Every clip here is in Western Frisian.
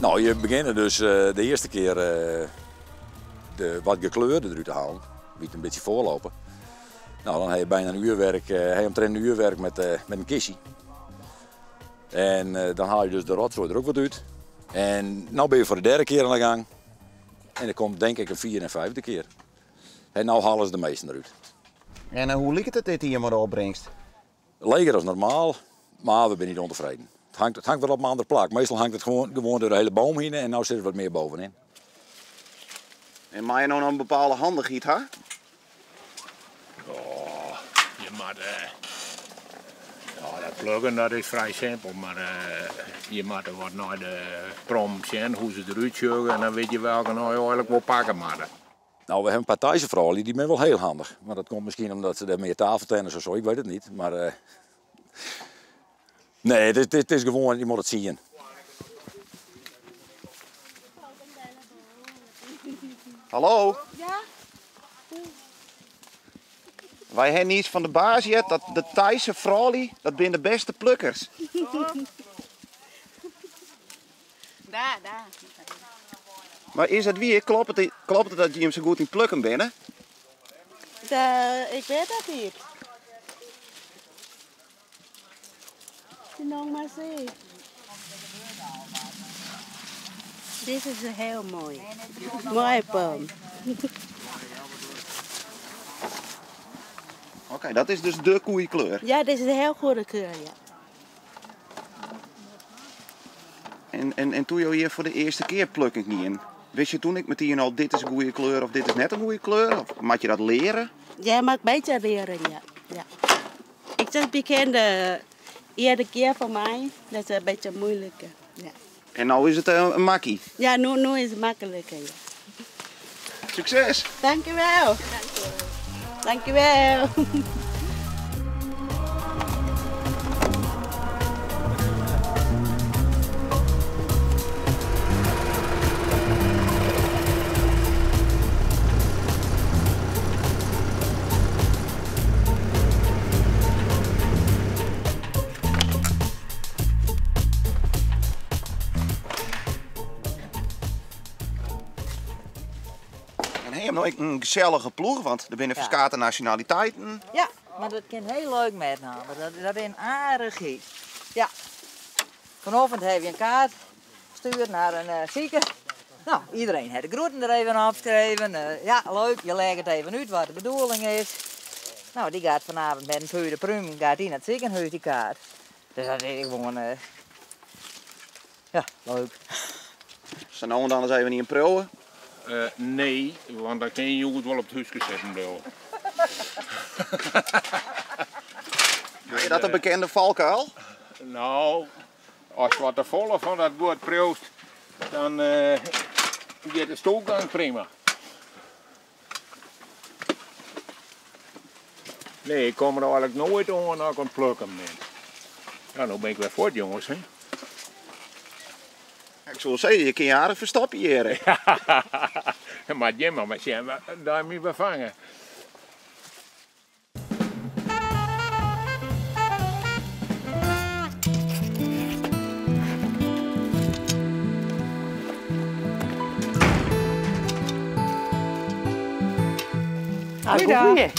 Nou, je begjinne dus de earste kear de wat gekleurde derút te halen, dy't in bytsje foarlope. Nou, dan ha je byna in uurwerk, ha je omtrint in uurwerk met, met in kistje. En dan haal je dus de rotsoai der ek wat út. En no binne je foar de derde kear oan de gang. En der komt denk ik in fierde en fyfde kear. En no hale se de measten derút. En hoe liket it dit jier mei de opbringst? Leger as normaal, mar we binne net ûntefreden. It hangt, it hangt wat op in ander plak. Meastal hangt it gewoan, gewoan deur de hiele boom hinne en no sit it wat mear bovenyn. En moatte je no noch in bepaalde handichheid ha? Oh, je moatte. Ja, dat plukken dat is frij simpel, mar je moatte wat nei de prommen sjen, hoe se derút sjogge en dan witte je welke no je eigenlik wol pakke moatte. Nou, we hawwe in par Thaise froulju, dy binne wol hiel handich. Mar dat komt miskien omdat se dêr mear tafeltennis of so, ik wit it net. Mar uh, nee, it is, it is gewoan, je moatte it sjen. Hallo? Ja? Wy ha niis fan de baas heard dat de Thaise froulju, dat binne de bêste plukkers. Daar, daar. Mar is dat wier? Kloppet it, kloppet it dat jim sa goed yn plukken binne? De, ik wit dat net. Nog maar zien. Dit is heel mooi. Mooi boom. Oké, dat is dus de goede kleur. Ja, dit is een heel goede kleur, ja. En, en, en toen je hier voor de eerste keer plukken gien, wist je toen ek metien al dit is in goede kleur of dit is net in goede kleur? Of moat je dat leare? Ja, moat ik better leren, ja. ja. Ik zeg bekend de eerste keer voor mij, dat is een beetje moeilijker. Ja. En no is it in makkie? Ja, nu, nu is het makkelijker, ja. Sukses! Dankjewel. Dankjewel. En ha jim no ek in gesellige ploech, want der binne ferskate nasjonaliteiten. Ja, mar dat kin hiel leuk metinoar. Dat, dat is in aardichheid. Ja. Fanochtend ha we in kaart stjoerd nei in uh, sike. No, iedereen hat de groeten der even opskreven. Uh, ja, leuk. Je legge it even út wat de bedoeling is. No, dy giet fanavond mei in pure prúm giet yn it sikehûs, dy kaart. Dus dat is gewoan, uh, ja, leuk. Sa no en dan ris even ien priuwe? Uh, nee, want dan kin je hjoed wol op it húske sitten bliuwe. Is dat in bekende falkuil? No, ast wat te folle fan dat guod priuwst, dan uh, giet de stoelgang prima. Nee, ik kom der eigenlik noait oan as ik oan it plukken bin. Ja, no bin ik wer fuort, jonges. Hè? Ik soe sizze, je kinne je aardich ferstopje hjir. Moat jim mar sjen dat je my befange. Goeiedag.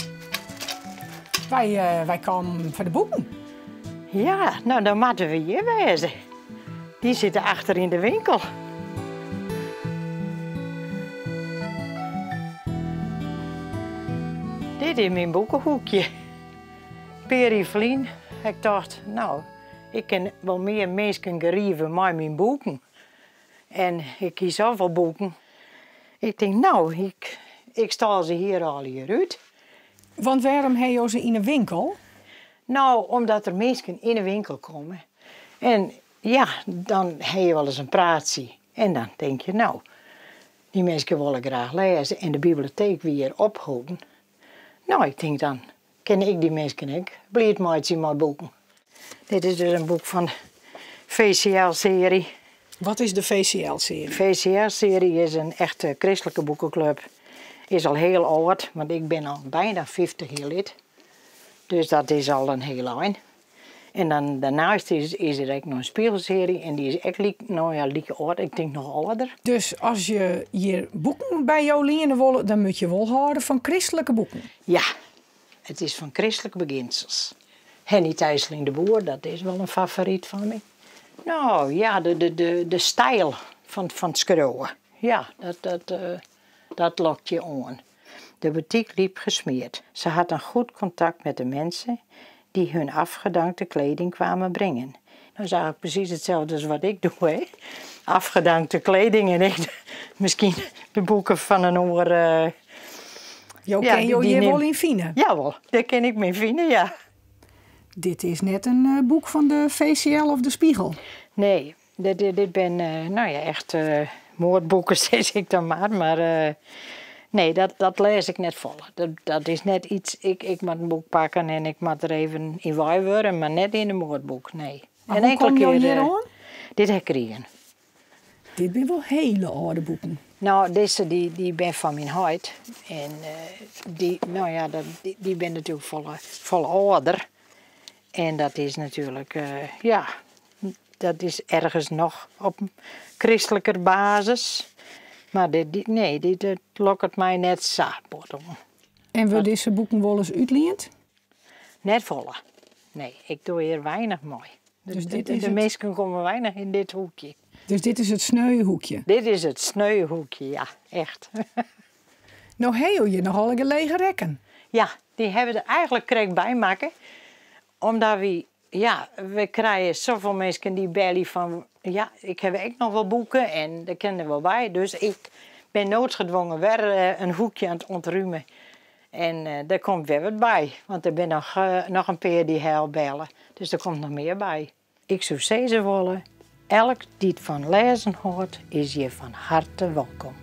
Wy, uh, wy kamen foar de boeken. Ja, no dan moatte we hjir wêze. Dy sitte achter yn de winkel. Dit is myn boekehoekje. Pear jier ferlyn ha ik tocht, no, ik kin wol mear minsken gerive mei myn boeken. En ik hie safolle boeken. Ik tink, no, ik, ik stal se hjir allegear út. Want wêrom ha jo se yn 'e winkel? No, omdat der minsken yn 'e winkel komme. En ja, dan ha je wolris in praatsje. En dan tink je, no, dy minsken wolle graach lêze en de bibleteek wie hjir opholden. No, ik tink dan kin ik dy minsken ek bliid meitsje mei boeken. Dit is dus in boek fan de VCL-searje. Wat is de VCL-searje? VCL-searje is in echte kristlike boekeklub. Is al hiel âld, want ik bin al byna 50 jier lid. Dus dat is al in hiel ein. En dan daarnaast is, is der ek noch in spiegelserie en dy is ek lyk, no ja, like âld, ik tink noch âlder. Dus as je hjir boeken by jo liene wolle, dan moat je wol hâlde fan kristlike boeken? Ja, it is fan kristlike begjinsels. Henny Tijsseling de Boer, dat is wol in favoryt fan my. No ja, de, de, de, de styl fan, fan it skriuwen. Ja, dat, dat, eh, dat lokt je oan. De boutique liep gesmeerd. Ze had een goed contact met de mensen die hun afgedankte kleding kwamen brengen. Dat is eigenlijk precies hetzelfde als wat ik doe, hè? Afgedankte kleding en ik miskien de boeken fan in oar. Jo Ja, kin jo die hjir nim- wol yn fine. Jawol, dêr kin ik my fine, ja. Dit is net in eh, boek fan de VCL of de Spiegel. Nee, dit, dit, dit bin eh, nou ja, echt eh, moardboeken, sis ik dan mar. Mar eh, nee, dat, dat lês ik net folle. Dat, dat is net yts, ik, ik moat in boek pakke en ik moat der even yn wei wurde, mar net yn in moardboek, nee. Mar En hoe inkele kom jo kear, hjir eh, oan? Dit ha ik krigen. Dit binne wol hiele âlde boeken. No, dizze dy, dy bin fan myn heit. En eh, dy, no ja, dat, dy, dy bin natuerlik folle, folle âlder. En dat is natuerlik, eh, ja, dat is ergens noch op in kristliker basis. Mar dit, dy, nee, dit, dit lokket my net sa bot oan. En wurde dizze boeken wolris útliend? Net folle. Nee, ik doch hjir weinich mei. De, Dus dit de, is de it- minsken komme weinich yn dit hoekje. Dus dit is it sneuwe hoekje. Dit is it sneuwe hoekje, ja, echt. No ha jo hjir noch allegear lege rekken. Ja, dy hawwe der eigenlik krekt by makke. Omdat wy, ja, we krije safolle minsken dy belje fan, ja, ik ha ek noch wol boeken en dêr kin der wol by. Dus ik bin noodgedwongen wer eh, in hoekje oan it ûntromjen. En eh, dêr komt wer wat by, want der binne noch, eh, noch in pear dy ha al belle. Dus der komt noch mear by. Ik soe sizze wolle, elk dy't fan lêzen hâldt, is hjir fan herte wolkom.